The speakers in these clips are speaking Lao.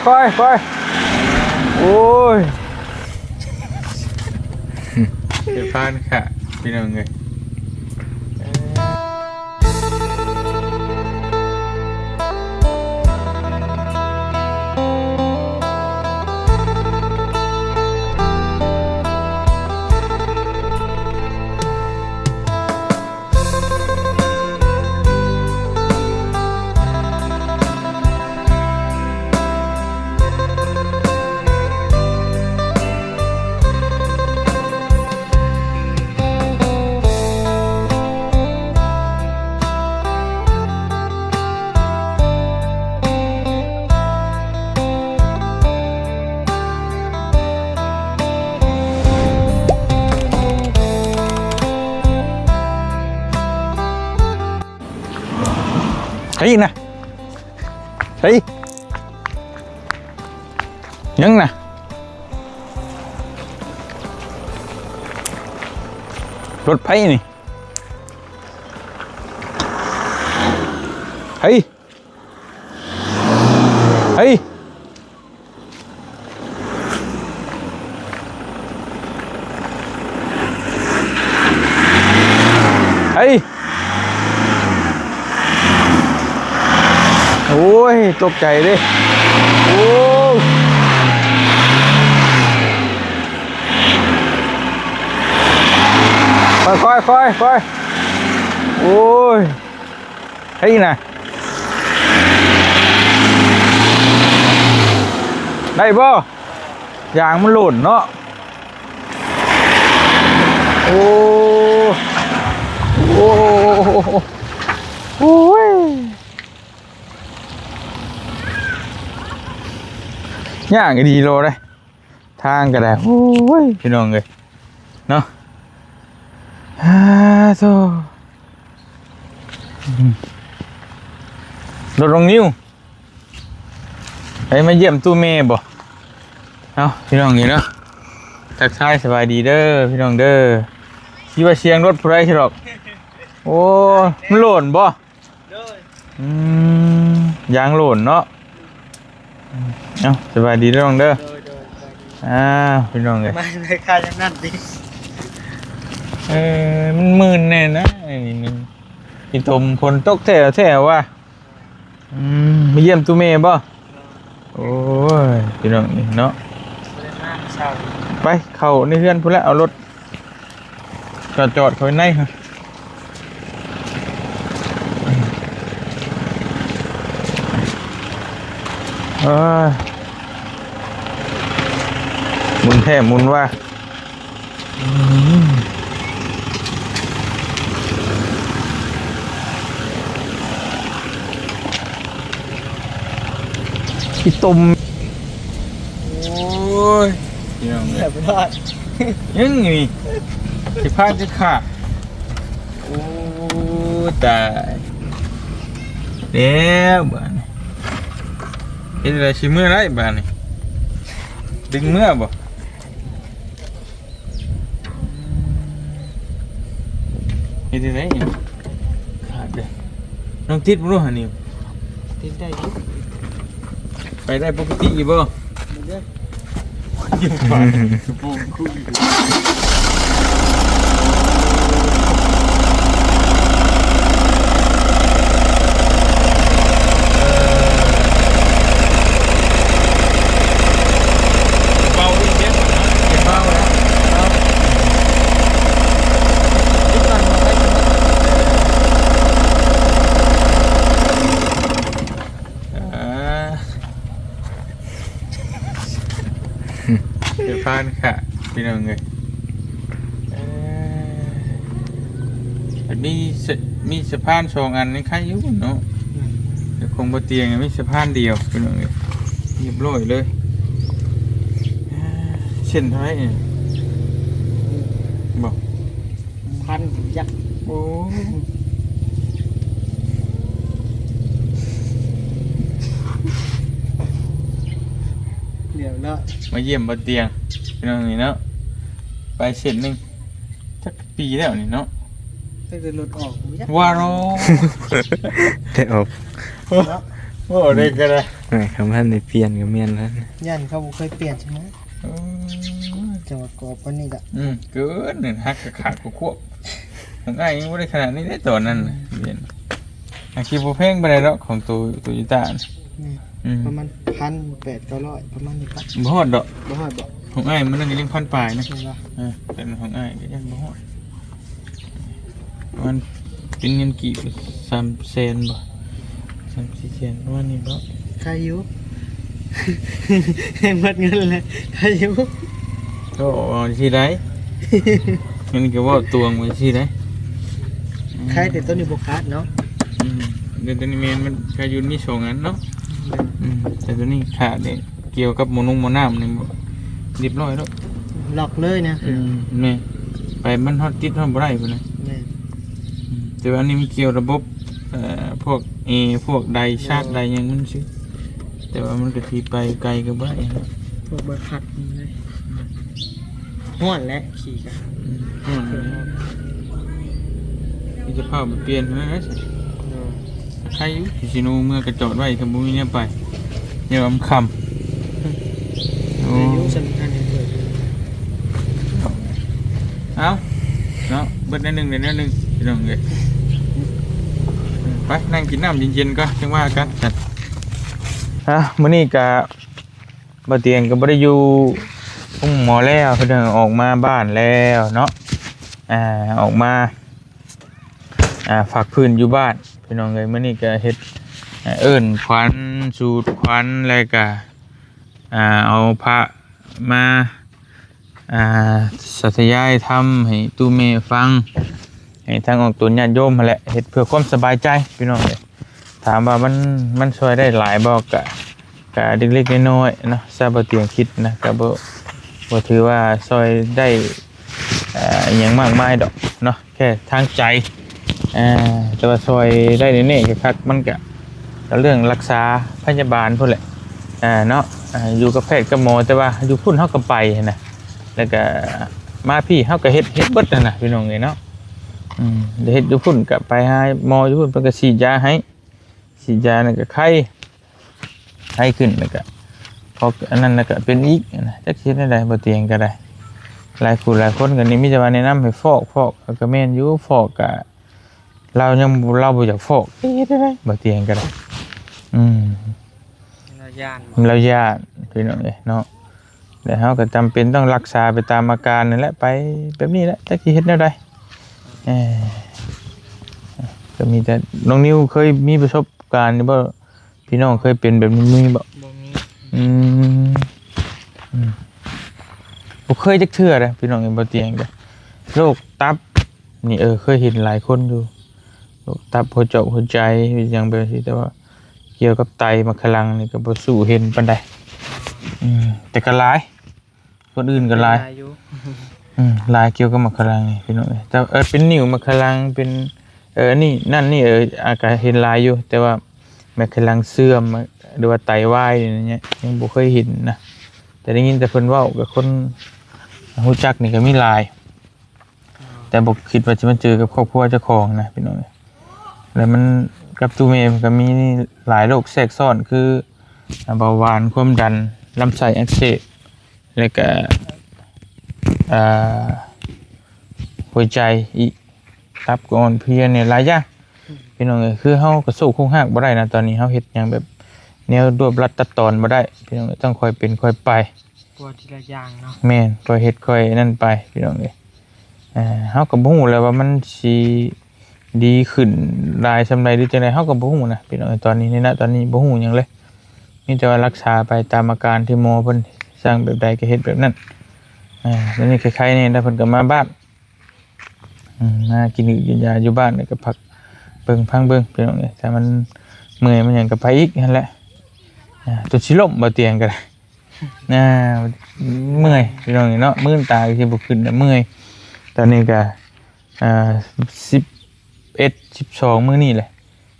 ຄ່ອຍໆ ໂອ້ຍ ເປັນພານຂະ ພີ່ນ້ອງເອີຍ. ໃຜນະ ໃຜ ຫຍັງນະ ລົດໃຜນີ້ ໃຜ ເຮີ້ຍ ເຮີ້ຍ ໂອ້ຍ ຕົກໃຈເດ້ ໂອ້ ຄ່ອຍໆ ຄ່ອຍໆ ໂອ້ຍ ໃຜນະ ໄດ້ບໍ່? ຢາງມັນຫຼົ່ນເນາະ ໂອ້ ໂອ້ ໂອ້ຍ ຍາກອີ່ຫຼີໂລເດ້. ທາງກໍໄດ້ ໂອ້ຍ ພີ່ນ້ອງເອີຍ ເນາະ ອາໂທ້ ອືມ ລົດນ້ອງນິວ ໄປມາຢ້ຽມຕູ້ແມ່ບໍ່? ເອົ້າ ພີ່ນ້ອງເອີຍເນາະ ທັກທາຍສະບາຍດີເດີ ພີ່ນ້ອງເດີ ຄິດວ່າສຽງລົດຜູ້ໃດຊິດອກ ໂອ້ ມັນໂຫຼນບໍ່? ໂດຍ ອືມ ຢາງໂຫຼນເນາະ ເອົ້າ ສະບາຍດີເດີນ້ອງເດີ ໂດຍ ໂດຍ ສະບາຍດີ ອ້າວ ພີ່ນ້ອງເອີຍ ມາໃນຄ່າຢ່າງນັ້ນຕິ ເອີ ມັນມື່ນແນ່ນະ ນີ້ມັນ ຂີ້ຕົມ ຝົນຕົກແທ້ໆວ່າ ອືມ ມາຢ້ຽມຕູ້ແມ່ບໍ່? ໂດຍ ໂອ້ຍ ພີ່ນ້ອງເອີຍເນາະ ບໍ່ໄດ້ມາເຊົ້າ ໄປເຂົ້າໃນເຮືອນພຸ້ນແຫຼະ ເອົາລົດ ຈອດ ຈອດເຂົ້າໄປໃນ ເອີ ໝູນແທ້ໝູນວ່າ ອືມ ຂີ້ຕົມ ໂອ້ຍ ພີ່ນ້ອງເອີຍ ຮຽບຮ້ອຍ ຍັງນີ້ ຊິພາດຊິຂາດ ໂອ້ ຕາຍແລ້ວບາດນີ້ ເຮັດຈັ່ງໃດຊິເມືອໄດ້ບາດນີ້ ດຶງເມືອບໍ່? ເຮັດຈັ່ງໃດນີ້ ຂາດເດ້ ນ້ອງຕິດບໍ່ຮູ້ຫັ້ນນີ້ ຕິດໄດ້ຢູ່ ໄປໄດ້ປົກກະຕິຢູ່ບໍ່? ໄດ້ ອ່າ ເປັນພານຂະ ພີ່ນ້ອງເອີຍ ເອີ ມີສະ ມີສະພານສອງອັນຍັງໄຄຢູ່ເນາະ ອືມ ແຕ່ຂອງບໍ່ຕຽງມີສະພານດຽວ ພີ່ນ້ອງເອີຍ ຮຽບຮ້ອຍເລີຍ ເສັ້ນເທົ່າໃດນີ້ ບໍ່ ພັນຈັກ ໂອ້ ດຽວເນາະ ມາຢ້ຽມບໍ່ຕຽງ ພີ່ນ້ອງນີ້ເນາະ ໄປເສັ້ນໜຶ່ງ ຈັກປີແລ້ວນີ້ເນາະ ຕັ້ງແຕ່ລົດອອກ ວ່າເນາະ ໄດ້ອອກ ເນາະ ໂອ້ ໄດ້ກໍໄດ້ ແມ່ນ ຄຳພັນໄດ້ປ່ຽນກໍແມ່ນແລ້ວ ຢ້ານເຂົາບໍ່ເຄີຍປ່ຽນໃຊ່ໄໝ? ເອີ ຈັງວ່າກອບປານນີ້ລະ ອືມ ເກີນ ຫັກກະຂາດກະຄວບ ຂອງອ້າຍຍັງບໍ່ໄດ້ຂະໜາດນີ້ເດ້ຕອນນັ້ນ ອືມ ເຫັນ ອາ ຊິບໍ່ແພງປານໃດດອກ ຂອງໂຕ ໂຕໂຍຕ້າ ອືມ ປະມານພັນແປດ ເກົ້າຮ້ອຍ ປະມານນີ້ ບໍ່ຮອດດອກ ບໍ່ຮອດບໍ່? ຂອງອ້າຍມື້ນັ້ນກໍຍັງພັນປາຍນະ ແມ່ນບໍ່? ເອີ ແຕ່ຂອງອ້າຍກໍຍັງບໍ່ຮອດ ມັນເປັນເງິນກີບສາມແສນບໍ່ ສາມສີ່ແສນ ປະມານນີ້ບໍ່? ຂາຍຢູ່ ໃຫ້ໝົດເງິນແລ້ວ ຂາຍຢູ່ ກໍເວົ້າຈັ່ງຊີ້ໄດ໋ ເງິນກໍເວົ້າຕວງໄວ້ຊີ້ໄດ໋ ຂາຍແຕ່ໂຕນີ້ບໍ່ຂາດເນາະ ອືມ ແຕ່ໂຕນີ້ແມ່ນ ມັນຂາຍຢູ່ມີສອງອັນເນາະ ອືມ ແຕ່ໂຕນີ້ຂາດເດ້ ກ່ຽວກັບໝໍ່ນົງໝໍ້ນ້ຳນີ້ລຽບຮ້ອຍແລ້ວ ລັອກເລີຍນະ ອືມ ແມ່ນ ໄປມັນຮອດຕິດຮອດບໍ່ໄດ້ພຸ້ນນະ ແມ່ນ ອືມ ແຕ່ວ່າອັນນີ້ມັນກ່ຽວລະບົບ ເອີ ພວກແອ ພວກໄດ ຊາດໄດຫຍັງມັນຊື່ ແຕ່ວ່າມັນກໍຊິໄປໄກກໍບໍ່ໄດ້ນະ ພວກໃບພັດມັນເລີຍ ອືມ ຮ້ອນແຫຼະ ຂີ່ກະ ອືມ ຮ້ອນແຫຼະ ມີແຕ່ພາໄປປ່ຽນເທົ່ານັ້ນແຫຼະ ເອີ ໃຄຢູ່ ຊິໂນເມືອກະຈອດໄວ້ ກໍບໍ່ມີແນວໄປ ແນວອຳຄ່ຳ ໂອ້ ເອົາ ເນາະ ເບິດແນວໜຶ່ງ ໄດ້ແນວໜຶ່ງ ພີ່ນ້ອງເອີຍ ໄປນັ່ງກິນນ້ຳເຢັນໆກ່ອນ ຈັ່ງວ່າກັນ ອ່າ ມື້ນີ້ກະ ບ່າວຕຽງກໍບໍ່ໄດ້ຢູ່ໂຮງໝໍແລ້ວ ເພິ່ນອອກມາບ້ານແລ້ວເນາະ ອ່າ ອອກມາ ອ່າ ພັກຟື້ນຢູ່ບ້ານ ພີ່ນ້ອງເອີຍ ມື້ນີ້ກໍເຮັດ ເອີ້ນຂວັນ ສູດຂວັນ ແລ້ວກໍ ອ່າ ເອົາພະມາ ອ່າ ສາທະຍາຍທຳໃຫ້ຕູ້ແມ່ຟັງ ໃຫ້ທາງອອກຕົນຍາດໂຍມຫັ້ນແຫຼະ ເຮັດເພື່ອຄວາມສະບາຍໃຈ ພີ່ນ້ອງເອີຍ ຖາມວ່າມັນ ມັນຊ່ວຍໄດ້ຫຼາຍບໍ່? ກະ ກະເລັກໆນ້ອຍໆເນາະ ຊາວບ່າວຕຽງຄິດນະ ກະບໍ່ ບໍ່ຖືວ່າຊ່ອຍໄດ້ ເອີ ອີ່ຫຍັງມາກມາຍດອກເນາະ ແຄ່ທາງໃຈ ເອີ ແຕ່ວ່າຊ່ອຍໄດ້ແນ່ໆຄັກໆ ມັນກະ ກະເລື່ອງລັກສາພະຍາບານພຸ້ນແຫຼະ ເອີ ເນາະ ເອີ ຢູ່ກັບແພດກັບໝໍ ແຕ່ວ່າຢູ່ພຸ້ນເຮົາກໍໄປຫັ້ນນະ ແລ້ວກະມາພີ້ເຮົາກໍເຮັດ ເຮັດເບິດຫັ້ນນະ ພີ່ນ້ອງເອີຍເນາະ ອືມ ໄດ້ເຮັດຢູ່ພຸ້ນກໍໄປຫາໝໍຢູ່ພຸ້ນ ເພິ່ນກໍສີດຢາໃຫ້ ສີດຢານັ້ນກໍໄຂ້ ໄຂ້ຂຶ້ນ ແລ້ວກໍ ພໍອັນນັ້ນແລ້ວກໍເປັນອີກນະ ຈັກຊິເຮັດແນວໃດ ບໍ່ຕຽງກໍໄດ້ ຫຼາຍຄູ່ຫຼາຍຄົນກໍນີ້ມີແຕ່ວ່າແນະນຳໃຫ້ຟອກ ຟອກກໍແມ່ນຢູ່ ຟອກກໍ ລາວຍັງ ລາວບໍ່ຢາກຟອກ ເຮັດແນວໃດ ບໍ່ຕຽງກໍໄດ້ ອືມ ລາວຢ້ານ ລາວຢ້ານ ພີ່ນ້ອງເອີຍເນາະ ແລ້ວເຮົາກໍຈຳເປັນຕ້ອງລັກສາໄປຕາມອາການນັ້ນແຫຼະ ໄປແບບນີ້ແຫຼະ ຈັກຊິເຮັດແນວໃດ ເອີ ກໍມີແຕ່ ນ້ອງນິວເຄີຍມີປະສົບການຢູ່ບໍ່? ພີ່ນ້ອງເຄີຍເປັນແບບນີ້ມີບໍ່? ບໍ່ມີ ອືມ ອືມ ບໍ່ເຄີຍຈັກເທື່ອເດ້ ພີ່ນ້ອງເອີຍ ບໍ່ຕຽງເດ້ ໂລກຕັບນີ້ ເອີ ເຄີຍເຫັນຫຼາຍຄົນຢູ່ ໂລກຕັບ ຫົວເຈາະຫົວໃຈ ອີ່ຫຍັງແບບນີ້ ແຕ່ວ່າກ່ຽວກັບໄຕໝາກຂະລັງນີ້ກໍບໍ່ສູ້ເຫັນປານໃດ ອືມ ແຕ່ກໍຫຼາຍ ຄົນອື່ນກໍຫຼາຍ ຫຼາຍຢູ່ ອືມ ຫຼາຍກ່ຽວກັບໝາກຂະລັງນີ້ ພີ່ນ້ອງເອີຍ ແຕ່ ເອີ ເປັນໜິວໝາກຂະລັງ ເປັນ ເອີ ອັນນີ້ ນັ້ນນີ້ ເອີ ອາ ກໍເຫັນຫຼາຍຢູ່ ແຕ່ວ່າໝາກຂະລັງເສື່ອມ ຫຼືວ່າໄຕວາຍນີ້ ຍັງບໍ່ເຄີຍເຫັນນະ ແຕ່ໄດ້ຍິນແຕ່ເພິ່ນເວົ້າ ກັບຄົນຮູ້ຈັກນີ້ກໍມີຫຼາຍ ແຕ່ບໍ່ຄິດວ່າຊິມາເຈີກັບຄອບຄົວເຈົ້າຂອງນະ ພີ່ນ້ອງເອີຍ ແລ້ວມັນ ກັບຕູ້ແມ່ເພິ່ນກໍມີຫຼາຍໂລກແຊກຊ້ອນ ຄື ອາ ເບົາຫວານ ຄວາມດັນ ລຳໄສ້ອັກເສບ ແລ້ວກະ ອ່າ ຫົວໃຈອີກ ຕັບກໍອ່ອນເພຍແດ່ ຫຼາຍຢ່າງ ພີ່ນ້ອງເອີຍ ຄືເຮົາກະສູ້ຄົງຮາກບໍ່ໄດ້ນະ ຕອນນີ້ເຮົາເຮັດຫຍັງແບບແນວລວບລັດຕັດຕອນບໍ່ໄດ້ ພີ່ນ້ອງເອີຍ ຕ້ອງຄ່ອຍເປັນຄ່ອຍໄປ ກວ່າທີລະຢ່າງເນາະ ແມ່ນ ຄ່ອຍເຮັດຄ່ອຍນັ້ນໄປ ພີ່ນ້ອງເອີຍ ເຮົາກໍບໍ່ຮູ້ແຫຼະວ່າມັນຊິດີຂຶ້ນຫຼາຍສ່ຳໃດ ຫຼືຈັ່ງໃດ ເຮົາກໍບໍ່ຮູ້ນະ ພີ່ນ້ອງເອີຍ ຕອນນີ້ ໃນນະຕອນນີ້ບໍ່ຮູ້ຫຍັງເລີຍ ມີແຕ່ວ່າລັກສາໄປຕາມອາການທີ່ໝໍເພິ່ນສັ່ງແບບໃດກໍເຮັດແບບນັ້ນ ອາ ດຽວນີ້ໄຄໆແດ່ ແລ້ວເພິ່ນກໍມາບ້ານ ອືມ ມາກິນຢາຢູ່ບ້ານ ແລ້ວກໍພັກເບິ່ງພັງເບິ່ງ ພີ່ນ້ອງເອີຍ ຖ້າມັນເມື່ອຍມັນຫຍັງກໍໄປອີກຫັ້ນແຫຼະ ອາ ຈົນຊິລົ້ມ ບໍ່ຕຽງກໍໄດ້ ອາ ເມື່ອຍ ພີ່ນ້ອງເອີຍເນາະ ມືນຕາກໍຊິບໍ່ຂຶ້ນແລ້ວ ເມື່ອຍ ຕອນນີ້ກໍ ອ່າ ສິບເອັດ ສິບສອງ ມື້ນີ້ແຫຼະ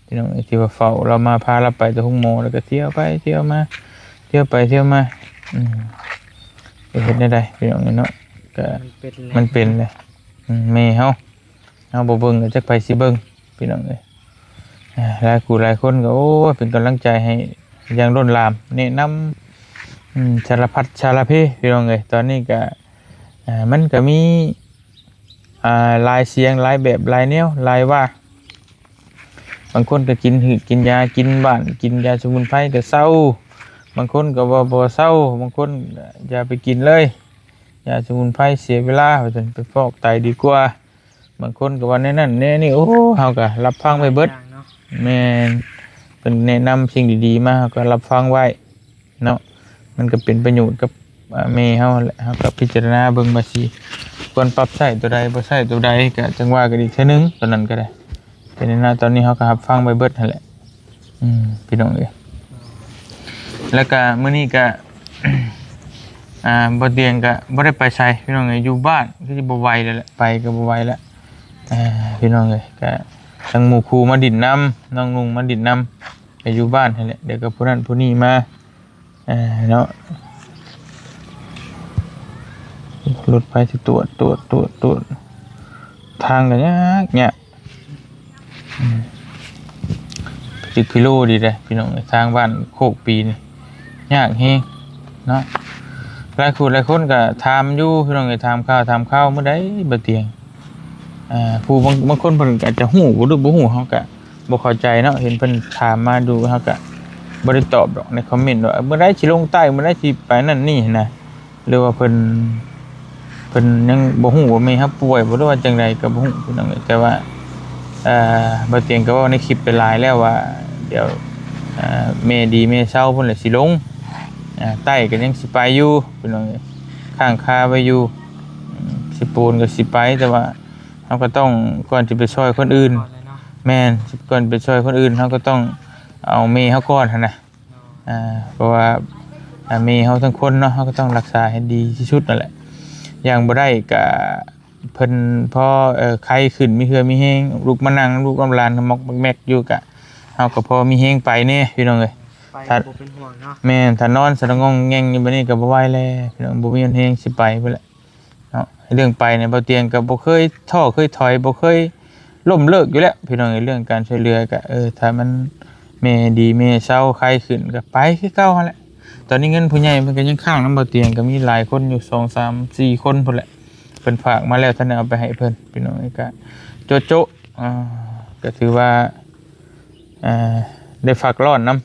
ພີ່ນ້ອງເອີຍ ທີ່ວ່າເຝົ້າລາວມາ ພາລາວໄປແຕ່ໂຮງໝໍ ແລ້ວກໍທ່ຽວໄປທ່ຽວມາ ທ່ຽວໄປທ່ຽວມາ ອືມ ໄປເຮັດແນວໃດ ພີ່ນ້ອງເອີຍເນາະ ກໍມັນເປັນແຫຼະ ມັນເປັນແຫຼະ ອືມ ແມ່ເຮົາ ເຮົາບໍ່ເບິ່ງກໍຈັກໃຜຊິເບິ່ງ ພີ່ນ້ອງເອີຍ ອ່າ ຫຼາຍຜູ້ຫຼາຍຄົນກໍ ໂອ້ຍ ເປັນກຳລັງໃຈໃຫ້ຢ່າງລົ້ນຫຼາມ ແນະນຳ ອືມ ສາລະພັດສາລະເພ ພີ່ນ້ອງເອີຍ. ຕອນນີ້ກໍ ອ່າ ມັນກໍມີ ອ່າ ຫຼາຍສຽງ ຫຼາຍແບບ ຫຼາຍແນວ ຫຼາຍວ່າ. ບາງຄົນກໍກິນຮືດກິນຢາ ກິນຫວ່ານ ກິນຢາສະໝຸນໄພກໍເຊົາ, ບາງຄົນກໍວ່າບໍ່ເຊົາ, ບາງຄົນກໍຢ່າໄປກິນເລີຍ ຢາສະໝຸນໄພເສຍເວລາ ວ່າຊັ້ນ ໄປຟອກໄຕດີກວ່າ. ບາງຄົນກໍວ່າແນວນັ້ນແນວນີ້ ໂອ້ ເຮົາກໍຮັບຟັງໄປເບິດ. ຫຼາຍຢ່າງເນາະ. ແມ່ນ ເພິ່ນແນະນຳສິ່ງດີໆມາ ເຮົາກໍຮັບຟັງໄວ້ເນາະ, ມັນກໍເປັນປະໂຫຍດກັບ ອ່າ ແມ່ເຮົາຫັ້ນແຫຼະ. ເຮົາກໍພິຈາລະນາເບິ່ງວ່າຊິຄວນປັບໃຊ້ຕົວໃດ ບໍ່ໃຊ້ຕົວໃດ ກໍຈັ່ງວ່າກັນອີກເທື່ອໜຶ່ງ ຕອນນັ້ນກໍໄດ້. ເປັນແນວນັ້ນ ຕອນນີ້ເຮົາກໍຮັບຟັງໄປເບິດຫັ້ນແຫຼະ ອືມ ພີ່ນ້ອງເອີຍ. ແລ້ວກະມື້ນີ້ກະ ອ່າ ບໍ່ຕຽງກະບໍ່ໄດ້ໄປໃສພີ່ນ້ອງເອີຍ ຢູ່ບ້ານ ຄືຊິບໍ່ໄຫວແລ້ວແຫຼະ ໄປກະບໍ່ໄຫວແລ້ວ ອ່າ ພີ່ນ້ອງເອີຍ. ກະທັງໝູ່ຄູ່ມາດິນນຳ ນ້ອງນຸ່ງມາດິນນຳ ກະຢູ່ບ້ານຫັ້ນແຫຼະ. ດຽວກະຜູ້ນັ້ນຜູ້ນີ້ມາ ອ່າ ເນາະ ລົດໄຟຊິຕວດ ຕວດ ຕວດ ຕວດ ທາງກໍຍາກ ຍາກ ອືມ ພິລຶກພິໂລດີເດ້ພີ່ນ້ອງເອີຍ. ທາງບ້ານໂຄກປີນີ້ຍາກແຮງເນາະ. ຫຼາຍຄົນ ຫຼາຍຄົນກໍຖາມຢູ່ພີ່ນ້ອງເອີຍ ຖາມຂ່າວ ຖາມຂ່າວມື້ໃດບໍ່ຕຽງ. ອ່າ ຜູ້ບາງ ບາງຄົນເພິ່ນກໍອາດຈະຮູ້ ຫຼືບໍ່ຮູ້ ເຮົາກໍບໍ່ເຂົ້າໃຈເນາະ. ເຫັນເພິ່ນຖາມມາຢູ່ ເຮົາກໍບໍ່ໄດ້ຕອບດອກໃນຄອມເມັນວ່າ ເອີ ມື້ໃດຊິລົງໃຕ້ ມື້ໃດຊິໄປນັ້ນນີ້ຫັ້ນນະ ຫຼືວ່າເພິ່ນ ເພິ່ນຍັງບໍ່ຮູ້ວ່າແມ່ເຮົາປ່ວຍບໍ່ ຫຼືວ່າຈັ່ງໃດກໍບໍ່ຮູ້ພີ່ນ້ອງເອີຍ. ແຕ່ວ່າ ເອີ ບ່າວຕຽງກໍເວົ້າໃນຄລິບໄປຫຼາຍແລ້ວວ່າ ດຽວ ເອີ ແມ່ດີແມ່ເຊົາພຸ້ນແຫຼະຊິລົງ ເອີ ໃຕ້ກໍຍັງຊິໄປຢູ່ພີ່ນ້ອງເອີຍ ຄ້າງຄາໄວ້ຢູ່. ອືມ ຊິໂປນກໍຊິໄປ ແຕ່ວ່າ ເຮົາກໍຕ້ອງ ກ່ອນຊິໄປຊ່ອຍຄົນອື່ນ ກ່ອນເລີຍເນາະ. ແມ່ນ ກ່ອນໄປຊ່ອຍຄົນອື່ນ ເຮົາກໍຕ້ອງເອົາແມ່ເຮົາກ່ອນຫັ້ນນະ. ເນາະ ອ່າ ເພາະວ່າ ອ່າ ແມ່ເຮົາທັງຄົນເນາະ ເຮົາກໍຕ້ອງຮັກສາໃຫ້ດີທີ່ສຸດນັ້ນແຫຼະ. ຢ່າງບໍ່ໄດ້ກະເພິ່ນພໍ ເອີ ໄຄຂຶ້ນ ມີເຫື່ອມີແຮງ ລຸກມານັ່ງນຳລູກນຳຫຼານ ໝອກແມັກຢູ່ ກະເຮົາກໍພໍມີແຮງໄປແດ່ພີ່ນ້ອງເອີຍ. ໄປ ຖ້າ ບໍ່ເປັນຫ່ວງເນາະ. ແມ່ນ ຖ້ານອນສະລະງ່ອງແງ່ງຢູ່ແບບນີ້ກໍບໍ່ໄຫວແລ້ວພີ່ນ້ອງ ບໍ່ມີແຮງຊິໄປພຸ້ນແຫຼະ. ເນາະ ເລື່ອງໄປນີ້ ບ່າວຕຽງກໍບໍ່ເຄີຍທໍ້ເຄີຍຖອຍ ບໍ່ເຄີຍລົ້ມເລີກຢູ່ແລ້ວພີ່ນ້ອງເອີຍ. ເລື່ອງການຊ່ວຍເຫຼືອກໍ ເອີ ຖ້າມັນແມ່ດີແມ່ເຊົາໄຄຂຶ້ນກໍໄປຄືເກົ່າຫັ້ນແຫຼະ. ຕອນນີ້ເງິນຜູ້ໃຫຍ່ເພິ່ນກໍຍັງຄ້າງນຳບ່າວຕຽງ ກໍມີຫຼາຍຄົນຢູ່ ສອງ ສາມ ສີ່ ຄົນພຸ້ນແຫຼະ ເພິ່ນຝາກມາແລ້ວ ທັນໄດ້ເອົາໄປໃຫ້ເພິ່ນພີ່ນ້ອງເອີຍ. ກໍໂຈະໆ ອ່າ ກໍຖືວ່າ ອ່າ ໄດ້ພັກຮ້ອນນຳ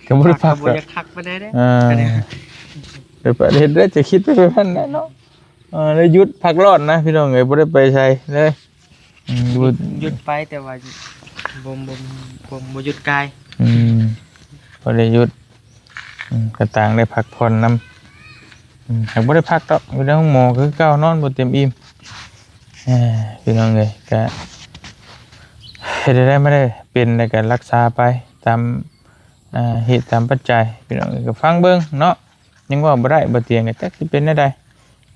ກໍບໍ່ໄດ້ພັກ ພັກກໍບໍ່ຢາກຄັກປານໃດເດ້. ອ່າ ໄດ້ໄປເຮັດໄດ້ ຈະຄິດໄປແບບນັ້ນແຫຼະເນາະ. ເອີ ໄດ້ຢຸດພັກຮ້ອນນະພີ່ນ້ອງເອີຍ ບໍ່ໄດ້ໄປໃສເລີຍ. ອືມ ຢຸດ ຢຸດໄປ ແຕ່ວ່າບໍ່ ບໍ່ ບໍ່ ບໍ່ຢຸດກາຍ. ອືມ ບໍ່ໄດ້ຢຸດ ອືມ ກະຕ່າງໄດ້ພັກຜ່ອນນຳ. ອືມ ຫາກບໍ່ໄດ້ພັກດອກ ຢູ່ໃນໂຮງໝໍຄືເກົ່າ ນອນບໍ່ເຕັມອີ່ມ. ເອີ ພີ່ນ້ອງເອີຍ ກະເຮັດໄດ້ມາໄດ້ເປັນ ແລ້ວກະຮັກສາໄປຕາມ ອ່າ ເຫດຕາມປັດໄຈ ພີ່ນ້ອງເອີຍ ກໍຟັງເບິ່ງເນາະ. ຍັງເວົ້າບໍ່ໄດ້ ບໍ່ຕຽງກໍຈັກຊິເປັນແນວໃດ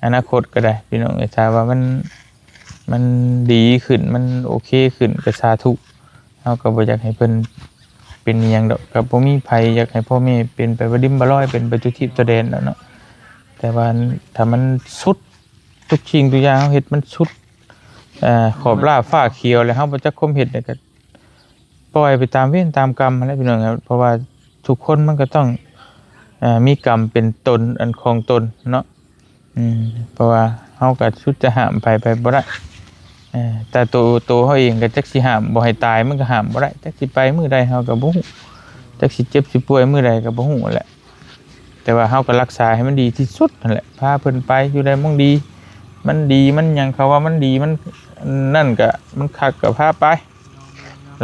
ອະນາຄົດກໍໄດ້ ພີ່ນ້ອງເອີຍ. ຖ້າວ່າມັນ ມັນດີຂຶ້ນ ມັນໂອເຄຂຶ້ນກໍສາທຸ. ເຮົາກໍບໍ່ຢາກໃຫ້ເພິ່ນເປັນອີ່ຫຍັງດອກ ກໍບໍ່ມີໃຜຢາກໃຫ້ພໍ່ແມ່ເປັນໄປບໍ່ດິມບໍ່ລອຍ ເປັນໄປທຸກທີບທົ່ວແດນດອກເນາະ. ແຕ່ວ່າຖ້າມັນສຸດ ທຸກສິ່ງທຸກຢ່າງເຮົາເຮັດມັນສຸດ ເອີ ຂອບລາບຟ້າຂຽວແລ້ວ ເຮົາບໍ່ຈັກຄວາມເຮັດ ແລ້ວກໍ ປ່ອຍໄປຕາມເວນຕາມກຳຫັ້ນແຫຼະພີ່ນ້ອງ. ເພາະວ່າທຸກຄົນມັນກໍຕ້ອງ ເອີ ມີກຳເປັນຕົນ ອັນຂອງຕົນເນາະ. ອືມ ເພາະວ່າເຮົາກໍສຸດຈະຫ້າມໃຜໄປບໍ່ໄດ້ ເອີ ແຕ່ໂຕ ໂຕເຮົາເອງກໍຈັກຊິຫ້າມບໍ່ໃຫ້ຕາຍ ມັນກໍຫ້າມບໍ່ໄດ້. ຈັກຊິໄປມື້ໃດເຮົາກໍບໍ່ຮູ້ ຈັກຊິເຈັບຊິປ່ວຍມື້ໃດກໍບໍ່ຮູ້ແຫຼະ. ແຕ່ວ່າເຮົາກໍຮັກສາໃຫ້ມັນດີທີ່ສຸດຫັ້ນແຫຼະ ພາເພິ່ນໄປຢູ່ໃດໝ່ອງດີ ມັນດີມັນຫຍັງ ເຂົາວ່າມັນດີ ມັນນັ້ນກະ ມັນຄັກກະພາໄປ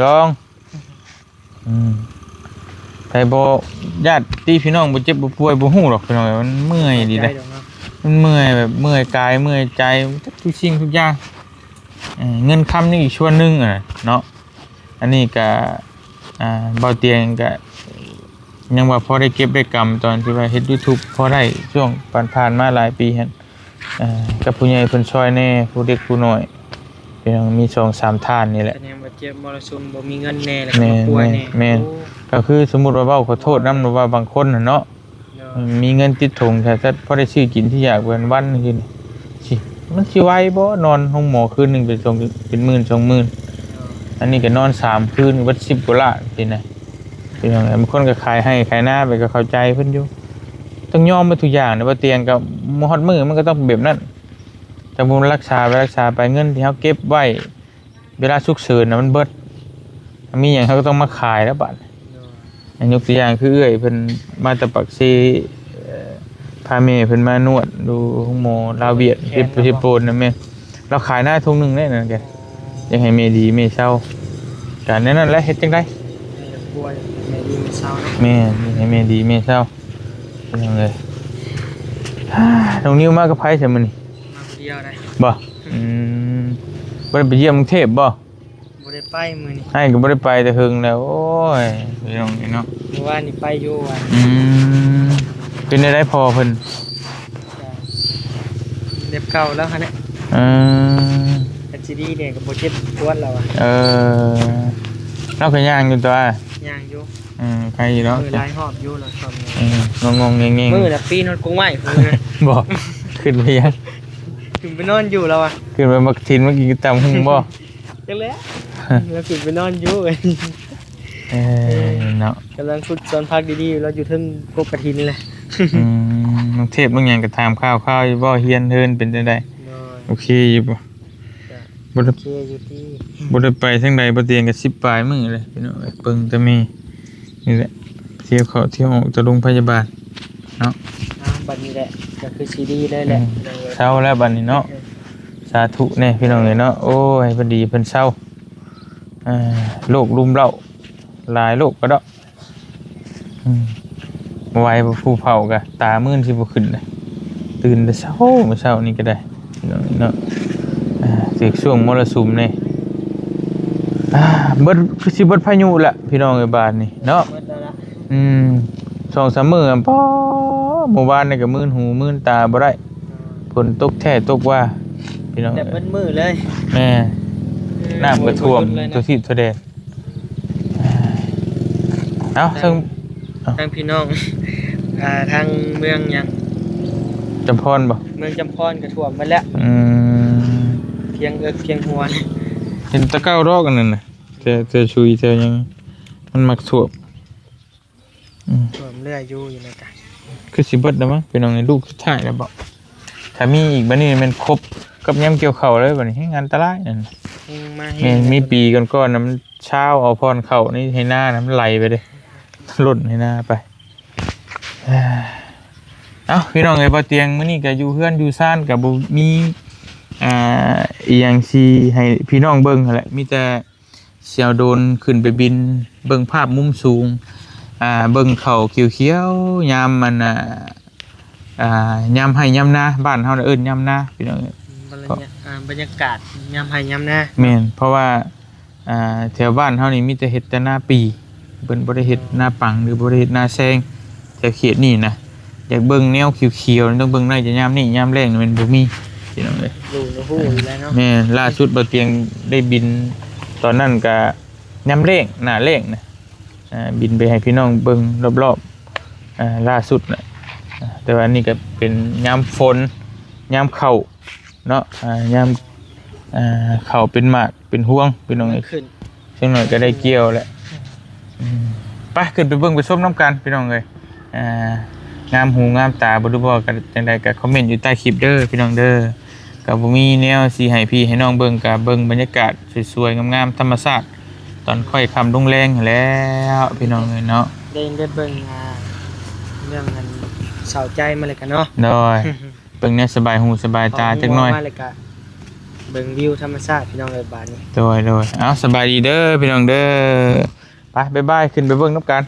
ລອງ ອືມ ໃຜບໍ່ ຍາດຕິພີ່ນ້ອງບໍ່ເຈັບບໍ່ປ່ວຍບໍ່ຮູ້ດອກ ພີ່ນ້ອງເອີຍ. ມັນເມື່ອຍດີເດ້ ເຂົ້າໃຈດອກເນາະ. ມັນເມື່ອຍແບບເມື່ອຍກາຍເມື່ອຍໃຈ ທຸກສິ່ງທຸກຢ່າງ. ເອີ ເງິນຄຳນີ້ອີກສ່ວນໜຶ່ງ ອະ ເນາະ. ອັນນີ້ກະ ອ່າ ເບົາຕຽງກະຍັງວ່າພໍໄດ້ເກັບໄດ້ກຳ ຕອນທີ່ວ່າເຮັດຢູທູບພໍໄດ້ ຊ່ວງຜ່ານໆມາຫຼາຍປີຫັ້ນ ເອີ ກັບຜູ້ໃຫຍ່ເພິ່ນຊ່ອຍແດ່ ຜູ້ເລັກຜູ້ນ້ອຍ ເປັນຫຍັງມີສອງສາມທ່ານນີ້ແຫຼະ. ກໍຍັງວ່າເຈັບມໍລະສຸມ ບໍ່ມີເງິນແດ່ ແລ້ວກໍມາປ່ວຍແດ່. ແມ່ນ ໂອ້ ກໍຄືສົມມຸດວ່າເວົ້າຂໍໂທດນຳ ຫຼືວ່າບາງຄົນຫັ້ນເນາະ ໂດຍ ມີເງິນຕິດຖົງ ຖ້າ ຖ້າພໍໄດ້ຊື້ກິນທີ່ຢາກເປັນວັນຄືນີ້ ຊິ ມັນຊິໄຫວບໍ່? ນອນໂຮງໝໍຄືນໜຶ່ງເປັນສອງ ເປັນໝື່ນສອງໝື່ນ ໂດຍ ອັນນີ້ກໍນອນສາມຄືນ ເບິດສິບກວ່າລ້ານຊີ້ນະ ພີ່ນ້ອງເອີຍ. ບາງຄົນກໍຂາຍໄຮ່ຂາຍນາໄປ ກໍເຂົ້າໃຈເພິ່ນຢູ່ ຕ້ອງຍອມເບິດທຸກຢ່າງນະ. ບໍ່ຕຽງກໍ ຮອດມື້ມັນກໍຕ້ອງເປັນແບບນັ້ນ. ຖ້າບໍ່ລັກສາໄປ ລັກສາໄປ ເງິນທີ່ເຮົາເກັບໄວ້ ເວລາສຸກເສີນນະມັນເບິດ ມີຫຍັງເຮົາກໍຕ້ອງມາຂາຍແລ້ວບາດນີ້. ໂດຍ ຍົກຕົວຢ່າງຄືເອື້ອຍເພິ່ນມາແຕ່ປາກເຊ ເອີ ພາແມ່ເພິ່ນມານວດຢູ່ໂຮງໝໍລາວຫວຽດ ແຂນ ເຮັດ ລາວ ເຮັດໂປນນະແມ່ ລາວຂາຍນາທົ່ງໜຶ່ງໄດ້ນັ້ນແກ ຢາກໃຫ້ແມ່ດີແມ່ເຊົາ ກະແນວນັ້ນແຫຼະ ເຮັດຈັ່ງໃດ ແມ່ດີແມ່ເຊົາເນາະ. ແມ່ນ ຢາກໃຫ້ແມ່ດີແມ່ເຊົາ ພີ່ນ້ອງເອີຍ. ນ້ອງນິວມາກັບໃຜຊະມື້ນີ້? ມາຜູ້ດຽວໄດ໋. ບໍ່? ອືມ ບໍ່ໄດ້ໄປຢ້ຽມກຸງເທບບໍ່? ບໍ່ໄດ້ໄປມື້ນີ້ ອ້າຍກໍບໍ່ໄດ້ໄປແຕ່ເຫິງແລ້ວ. ໂອ້ຍ ພີ່ນ້ອງເອີຍເນາະ ມື້ວານນີ້ໄປຢູ່ວ່າ. ອືມ ເປັນໄດ້ໃດພໍ່ເພິ່ນ? ກໍແບບເກົ່າແລ້ວຫັ້ນແຫຼະ. ເອີ ກໍຊິດີແດ່ ກໍບໍ່ເຈັບປວດແລ້ວວ່າ. ເອີ ລາວກໍຍ່າງຢູ່ຕົວະ? ຍ່າງຢູ່. ເອີ ໄກຢູ່ດອກ ເອີ ຫຼາຍຮອບຢູ່ລາວຊອມ. ເອີ ງົງໆແງງໆ ມື້ລະປີນຮອດກົງໄມ້ພຸ້ນນະ. ບໍ່ ຂຶ້ນໄປຫຍັງ? ຂຶ້ນໄປນອນຢູ່ລາວວ່າ. ຂຶ້ນໄປໝາກກະຖິນມາກິນກັບຕຳຫຸ່ງບໍ່? ຈັ່ງແຫຼະ ລາວຂຶ້ນໄປນອນຢູ່. ເອີ ເນາະ ກຳລັງຝຶກສອນຜັກດີໆ ລາວຢູ່ເທິງກົກກະຖິນແຫຼະ. ອືມ ເທບບາງຫຍັງກໍຖາມຂ່າວໆຢູ່ບໍ່? ຮຽນເຮີນເປັນຈັ່ງໃດ? ໂດຍ ໂອເຄຢູ່ບໍ່? ກໍ ບໍ່ໄດ້ ໂອເຄຢູ່ຕິ ບໍ່ໄດ້ໄປທາງໃດ ບໍ່ຕຽງກໍສິບປາຍມື້ເລີຍ ພີ່ນ້ອງເອີຍ. ເບິ່ງແຕ່ແມ່ນີ້ແຫຼະ ທ່ຽວເຂົ້າທ່ຽວອອກແຕ່ໂຮງພະຍາບານເນາະ. ອ່າ ບັດນີ້ແຫຼະ ກໍຄືຊິດີເລີຍແຫຼະ. ອືມ ເຊົາແລ້ວບັດນີ້ເນາະ. ເອີ ສາທຸແດ່ ພີ່ນ້ອງເອີຍເນາະ. ໂອ້ຍ ໃຫ້ເພິ່ນດີເພິ່ນເຊົາ ອ່າ ໂລກລຸມເລົ້າ ຫຼາຍໂລກກະເດາະ. ອືມ ບໍ່ໄຫວ ຜູ້ເຖົ້າກະຕາມື່ນຊິບໍ່ຂຶ້ນເດ້ ຕື່ນແຕ່ເຊົ້າ ມື້ເຊົ້ານີ້ກະໄດ້ ພີ່ນ້ອງເນາະ. ອ່າ ຖືກຊ່ວງມໍລະສຸມແດ່ ອ່າ ເບິດ ຄືຊິເບິດພາຍຸລະ ພີ່ນ້ອງເອີຍ ບາດນີ້ເນາະ. ເບິດແລ້ວລະ. ອືມ ສອງສາມມື້ ປໍ ມື້ວານນີ້ກະມື່ນຫູມື່ນຕາບໍ່ໄດ້ ຝົນຕົກແທ້ຕົກວ່າ ພີ່ນ້ອງ ແບບເບິດມື້ເລີຍ. ແມ່ນ ເອີ ນ້ຳກະຖ້ວມ ໂອ້ຍ ເບິດເລີຍນະ ທົ່ວທີບທົ່ວແດນ. ເອົາ ທາງ ເຊິ່ງ ເອົ້າ ທາງພີ່ນ້ອງ ອ່າ ທາງເມືອງຫຍັງ ຈຳພອນບໍ່? ເມືອງຈຳພອນກະຖ້ວມໝົດແລ້ວ. ອືມ ພຽງເອິກພຽງຫົວ ເຫັນແຕ່ເກົ່າດອກອັນນັ້ນນະ ແຕ່ ແຕ່ຊຸຍແຕ່ຫຍັງ ມັນມັກຖ້ວມ. ອືມ ຖ້ວມເລື້ອຍຢູ່ ຢູ່ໃນກະ ຄືຊິເບິດແລ້ວມັ້ງ ພີ່ນ້ອງ ລູກສຸດທ້າຍແລ້ວບໍ? ຖ້າມີອີກບາດນີ້ແມ່ນຄົບກັບຍາມກ່ຽວເຂົ້າເລີຍ ບາດນີ້ແຮ່ງອັນຕະລາຍນັ້ນ. ແມ່ນ ມີປີກ່ອນໆນະ ມັນຊາວເອົາຜ່ອນເຂົ້າໃນໄຮ່ນານະ ມັນໄຫຼໄປເດ້ ຫຼົ່ນໄຮ່ນາໄປ. ເອົ້າ ພີ່ນ້ອງເອີຍ ບໍ່ຕຽງ ມື້ນີ້ກະຢູ່ເຮືອນຢູ່ຊານ ກະບໍ່ມີ ອ່າ ອີ່ຫຍັງຊິໃຫ້ພີ່ນ້ອງເບິ່ງຫັ້ນແຫຼະ ມີແຕ່ ຊິເອົາໂດຣນຂຶ້ນໄປບິນເບິ່ງພາບມຸມສູງ ອ່າ ເບິ່ງເຂົ້າຂຽວໆ ຍາມອັນ ອ່າ ອ່າ ຍາມໄຮ່ຍາມນາ ບ້ານເຮົານະເອີ້ນຍາມນາ ພີ່ນ້ອງເອີຍ. ບັນຍາ ອ່າ ບັນຍາກາດຍາມໄຮ່ຍາມນາ. ແມ່ນ ເພາະວ່າ ອ່າ ແຖວບ້ານເຮົານີ້ມີແຕ່ເຮັດແຕ່ນາປີ ເພິ່ນບໍ່ໄດ້ເຮັດນາປັງ ຫຼື ບໍ່ໄດ້ເຮັດນາແຊງ ແຖວເຂດນີ້ນະ. ຢາກເບິ່ງແນວຂຽວໆ ຕ້ອງເບິ່ງໄດ້ແຕ່ຍາມນີ້ ຍາມແລ້ງນີ້ແມ່ນບໍ່ມີ ພີ່ນ້ອງເອີຍ. ຮູ້ ຮູ້ຢູ່ແລ້ວເນາະ. ແມ່ນ ລ່າສຸດບ່າວຕຽງໄດ້ບິນ ຕອນນັ້ນກະຍາມແລ້ງ ໜ້າແລ້ງນະ ອ່າ ບິນໄປໃຫ້ພີ່ນ້ອງເບິ່ງລອບໆ ອ່າ ລ່າສຸດນະ. ອ່າ ແຕ່ວ່າອັນນີ້ກະເປັນຍາມຝົນ ຍາມເຂົ້າເນາະ ອ່າ ຍາມ ອ່າ ເຂົ້າເປັນໝາກ ເປັນຮວງ ພີ່ນ້ອງເອີຍ. ຈັກໜ້ອຍກໍໄດ້ກ່ຽວແຫຼະ. ອືມ ໄປ ຂຶ້ນໄປເບິ່ງໄປຊົມນຳກັນ ພີ່ນ້ອງເອີຍ. ອ່າ ງາມຫູງາມຕາບໍ່ ຫຼືບໍ່ ກໍຈັ່ງໃດກໍຄອມເມັນຢູ່ໃຕ້ຄລິບເດີ ພີ່ນ້ອງເດີ. ກໍບໍ່ມີແນວຊິໃຫ້ພີ່ໃຫ້ນ້ອງເບິ່ງ ກໍເບິ່ງບັນຍາກາດສວຍໆ ງາມໆ ທຳມະຊາດ ຕອນຄ່ອຍຄ່ຳລົງແລງຫັ້ນແຫຼ້ວ ພີ່ນ້ອງເອີຍເນາະ. ໄດ້ ໄດ້ເບິ່ງ ອ່າ ເລື່ອງອັນເສົ້າໃຈມາແລ້ວກັນເນາະ. ໂດຍ. ເບິ່ງແນວສະບາຍຫູສະບາຍຕາຈັກໜ້ອຍ ມາແລ້ວກະເບິ່ງວິວທຳມະຊາດ ພີ່ນ້ອງເອີຍ ບາດນີ້. ໂດຍ ໂດຍ. ເອົາ ສະບາຍດີເດີ ພີ່ນ້ອງເດີ. ໄປ ບາຍບາຍ ຂຶ້ນໄປເບິ່ງນຳກັນ.